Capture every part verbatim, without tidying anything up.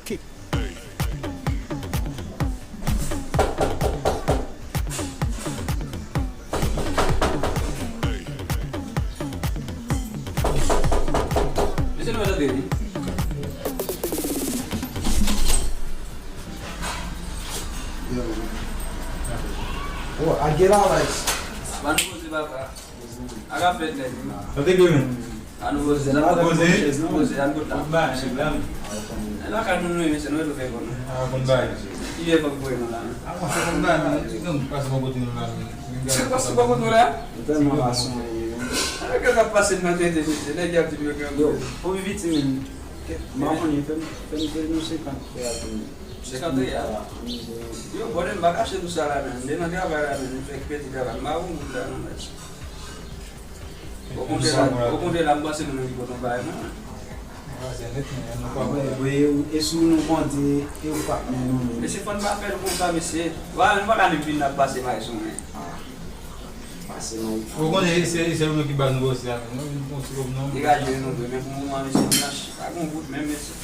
Kick. Mesye nou antre wi. Oh, I get all that. Ban nou poze papa. A ka fèt nèg wi. Sa te gen men. An nou poze, an nou poze, poze, an nou poze la. Bon bagay nèg la. E lakay nou nou ye mesye nou tou fè kò nou. A bon bagay. Ki ye fòk voye nou la. A bon se bon bagay men ti gang pase bò kote nou la. Se pa sou bò kote nou la. Ou tèlman pa sonje. A gen sa k pase nan tete mesye nèg y ap di nou yo gen. Yo pou viviti men. M pa konnen fè m fè m fè nou senkant real pou nou. Senkant real. Yo bòdè m pa kache tou sa la men. M te nan travay la men m fè pèdi travay m pa wè moun la non mèt. Okontrè la, okontrè la, m panse nou menm ki pote yon bagay mwen. E sou nou kondi e ou pa men nou men. Mesye fò n pa fè l konsa mesye. Wa nou pa ka menm vin ap pase may sou mwen. Pase may. Ou konnen se se nou ki baz nou osi a men nou vin pran ti kòb non. Degaje nou vre men pou moman mesye m nan pa gon bout menm mesye.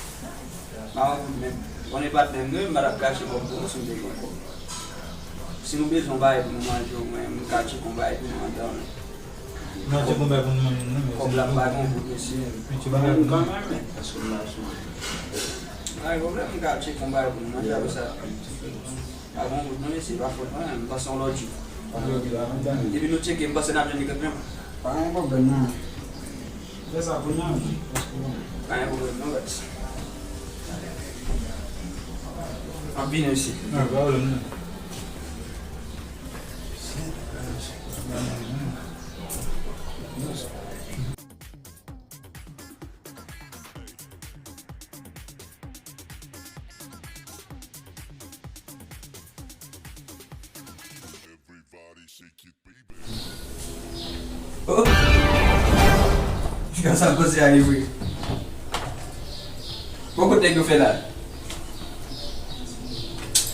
Pa gon bout menm. Konnen patnè m nou m pa t ap kache kòb pou nou si m te gen kòb. Si nou bezwen yon bagay pou nou manje omwen m ka tcheke yon bagay pou nou andan men. Nan ti konbay pou nou manje nou men. Kòb la m pa gen yon bout mesye. Ti bagay pou nou kanmenm men. Paske m pa sou manje. Pa gen pwoblèm m ka tcheke yon bagay pou nou manje apre sa. Pa gen yon bout non mesye pa fòt mwen m panse yon lòt jou. Depi nou tcheke m panse n ap jwenn li kanmenm. Pa gen pwoblèm non. Fè sa kounye a men. Pa gen pwoblèm non baz. M ap vini mesye. Nan pwoblèm non. Oh! Piga sa pase a ye vre. Bon kote nèg yo fè la?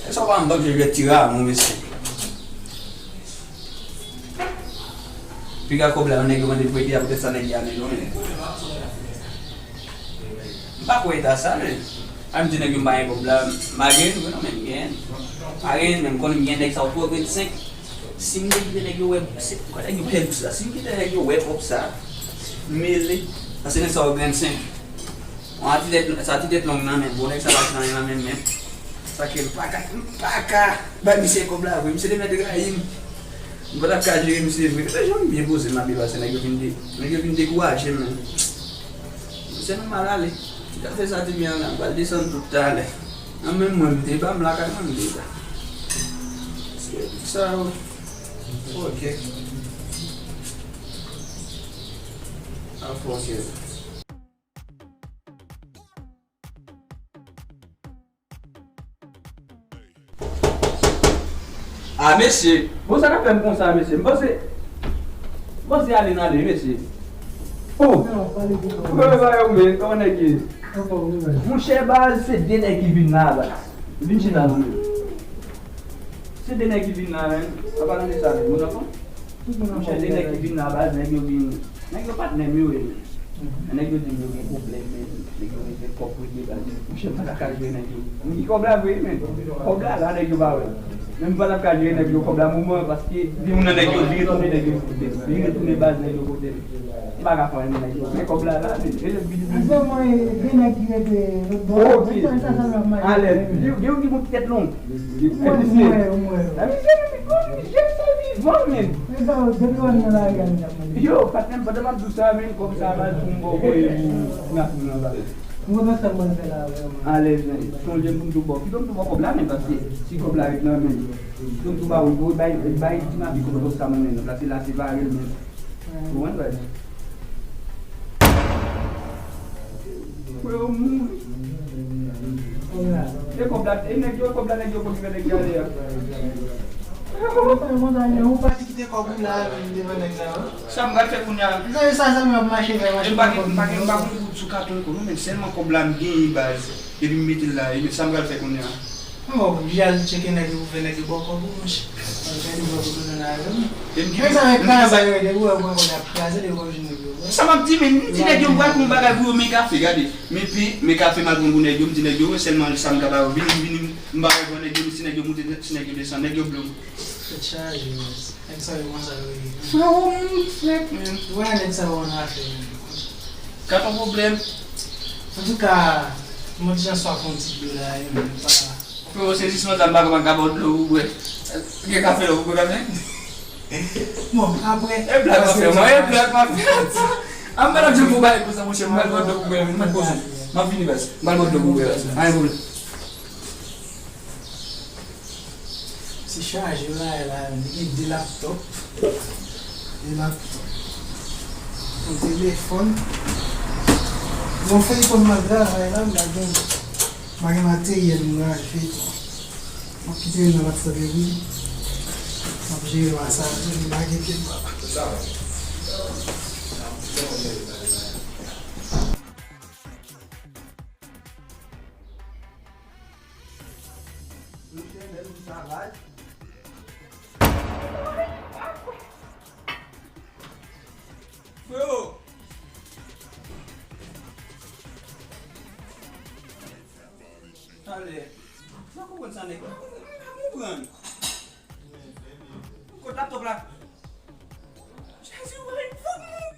Èske w pa m bank je jwèt ti Ramon mesye? Piga kòb la yon nèg yo mande prete a poutèt sa nèg yo ale non men. M pa kwè eta sa men. A m di nèg yo m pa gen kòb la, m pa gen vre non men m gen. M pa gen men m konnen m gen nèg sa yo twò vennsenk. Si m te kite nèg yo wè se kwa nèg yo pèdi sa. Si m kite nèg yo wè kòb sa, m mele. Paske nèg sa yo grenn senp. Bon a ti tèt sa ti tèt long nan men bon nèg sa pa ti nan men nan men men. Sa ke m pa ka m pa ka bay misye kòb la vre. Misye te mèt rayi m. M pa t ap ka jere misye vre. Gade jan m byen poze m ap viv la se nèg yo fin de nèg yo fin dekouraje m men. Se nòmal ale. Jan fè sa te byen la m pral desann tout talè. Nan menm mwen m te pa m lakay mwen m te la. Se sa yo. Ok. A fòs yo. A mesye, bon sa k ap fè m konsa mesye, m panse m panse ale n ale wi mesye. Oh! Kòman bagay yo men, kòman nèg ye? Monchè baz se de nèg ki vin la baz. Vin chita non men. Se de nèg ki vin la men. An palan de sa men, moun nan fò. Monchè de nèg ki vin la baz, nèg yo vin. Nèg yo patnè m yo ye men. Men nèg yo di m yo gen pwoblèm men. Nèg yo bezwen kòb pou regle baz. Monchè m pa ta ka jere nèg yo. M gen kòb la vre wi men. Kòb la la nèg yo pa wè l. Men m pa t ap ka jere nèg yo kòb la moman paske gen moun nan nèg yo vire tounen nèg yo kote l. Vire tounen baz nèg yo kote l. M pa ka fè anyen nèg yo. Men kòb la la men. E lè vide tounen. Sèlman gen nèg ki rete lòt bò. Ok. Alèz. Gen yon ki gon ti tèt long. Mwen mwen mwen. Yo, patnè m, pandan m ap di w sa men, kòb sa a baz pou m ba w voye pou Nafou nan baz. Alèz men, sonje m pou m tou ba w. Kite m tou ba w kòb la men, paske si kòb la ret nan men m, kite m tou ba w, bay, bay Ti Mabi kòb sa mwen men, paske la se bare l men. Ou konprann baz? Frè yo mouri. E kòb la, e nèg yo, e kòb la nèg yo konn fè nèg yo ale a. Ou pa t kite kòb ou la menm devan nèg sa yo? Sa m pral fè kounye a? Sa sa sa m ap mache fè mache. M pa gen, m pa gen, m pa gen goud sou katon ankò non, men sèlman kòb la m genyen baz. Epi m mete l la, e men sa m pral fè kounye a? Bon, jal tcheke nèg yo pou fè nèg yo bòkò pou mouch. Gade bòkò pou nan la yo. Menm sa, men kraze yo, depi wè mwen konn ap kraze, depi wè vin yo. Sa m ap di, men m di nèg yo m pral pran yon bagay pou yo, men kafe, gade. Men pen, men kafe m al pran pou nèg yo, m di nèg yo, wè sèlman sa m ka ba yo, vini, vini, m pa wè nèg yo, si nèg yo moute, si nèg yo desann, nèg yo blòm. Tèt chaje, men. Nèg sa yo kòmanse ap rele. Frè, ou moun frèt, men. Wè, nèg sa yo nan afè, men. Ka pa pwoblèm. Antouka, mwen ti jan swaf yon ti dlo la, men pa. Frè, se jis mwen sa m pa konn ka ba w dlo pou bwè. Gen kafe la, ou bwè kafe? Bon, apre. E blag mwen fè, mwen, e blag mwen fè. A m pa t ap janm fè yon bagay konsa, monchè, m pral ba w dlo pou bwè, m pral poze. M ap vini, baz. M pral ba w dlo pou bwè, baz. Anyen pwoblèm. Se chaje yo la, la, li gen de laptòp. De laptòp. Yon telefòn. Bon, feyton m ap travay la, m pa gen, m pa gen materyèl m raje feyton. M ap kite l nan laptòp epi m ap jere l sa, m pa gen pye m pa. Etènèl, m travay. Freo! Talè. M pa konprann sa nèg la. M pa konprann. Kot laptòp la? Jezi, ou pa vin fout mwen.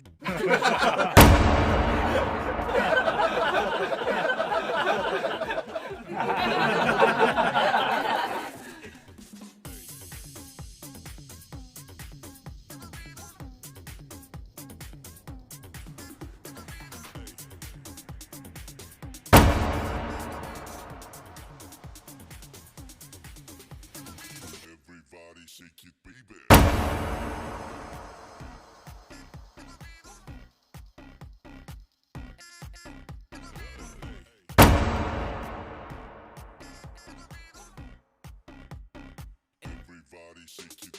Everybody shake it, baby. Everybody shake it.